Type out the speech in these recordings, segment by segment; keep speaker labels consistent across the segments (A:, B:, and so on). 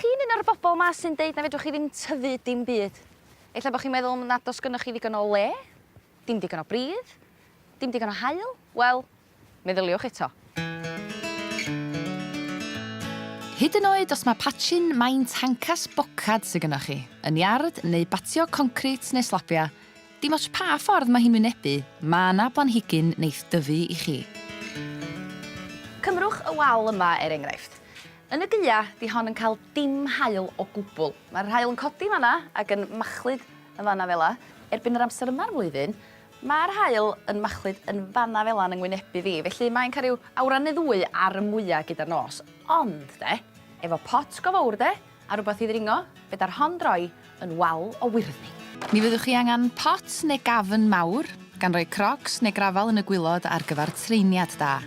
A: Ydach chi'n un o'r bobol 'ma sy'n deud na fedrwch chi ddim tyfu dim byd? Ella bo' chi'n meddwl nad o's gynnoch chi ddigon o le, dim digon o bridd, dim digon o haul? Wel, meddyliwch eto.
B: Hyd yn oed os ma' patchyn maint hancas bocad sy gynnoch chi, yn iard neu batio concrit neu slabia, dim ots pa ffordd ma' hi'n wynebu, ma' 'na blanhigyn neith dyfu i chi.
A: Cymrwch y wal yma er enghraifft. Yn y gaea, 'di hon yn cael dim haul o gwbwl. Ma'r haul yn codi fan 'na ac yn machlud yn fan 'na fela. Erbyn yr amser yma'r flwyddyn, ma'r haul yn machlud yn fan 'na fela yn 'y ngwynebu fi, felly mae'n cael rhyw awran neu ddwy ar y mwya gyda'r nos. Ond 'de, efo pot go fowr 'de, a rwbath i ddringo, fedar hon droi yn wal o wyrddni.
B: Mi fyddwch chi angen pot neu gafn mawr, gan roi crocs neu grafal yn y gwilod ar gyfer treiniad da.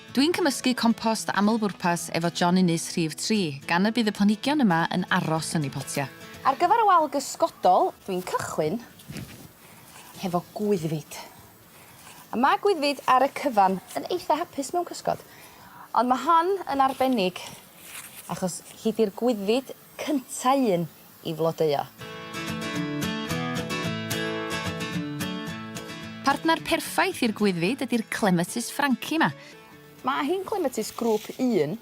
B: Dwi'n cymysgu compost aml-bwrpas efo John Innes rhif tri, gan y bydd y planhigion yma yn aros yn eu potiau.
A: Ar gyfer y wal gysgodol, dwi'n cychwyn hefo gwyddfid. A ma' gwyddfid ar y cyfan yn eitha hapus mewn cysgod. Ond ma' hon yn arbennig achos hi 'di'r gwyddfid cynta un i flodeuo.
B: Partner perffaith i'r gwyddfid ydi'r Clematis Frankie 'ma.
A: Ma' hi'n Clematis grŵp un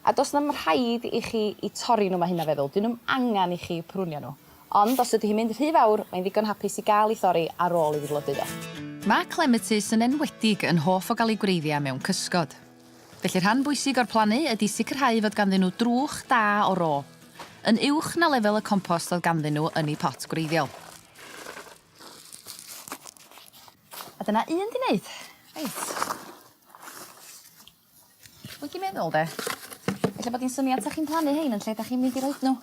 A: a do's na'm rhaid i chi 'u torri n'w ma' hynna feddwl, 'dyn nw'm angan i chi prwnio n'w. Ond os ydi hi'n mynd rhy fawr, mae'n ddigon hapus i gael ei thorri ar ôl iddi flodeuo.
B: Mae clematis yn enwedig yn hoff o gael eu gwreiddiau mewn cysgod. Felly rhan bwysig o'r plannu ydi sicrhau fod ganddyn nhw drwch da o ro, yn uwch na lefel y compost oedd ganddyn nhw yn eu pot gwreiddiol.
A: A dyna un 'di neud. Reit. Wedi meddwl 'de, ella bod 'i'n syniad 'sa chi'n plannu 'hein yn lle 'dach chi'n mynd i roid n'w.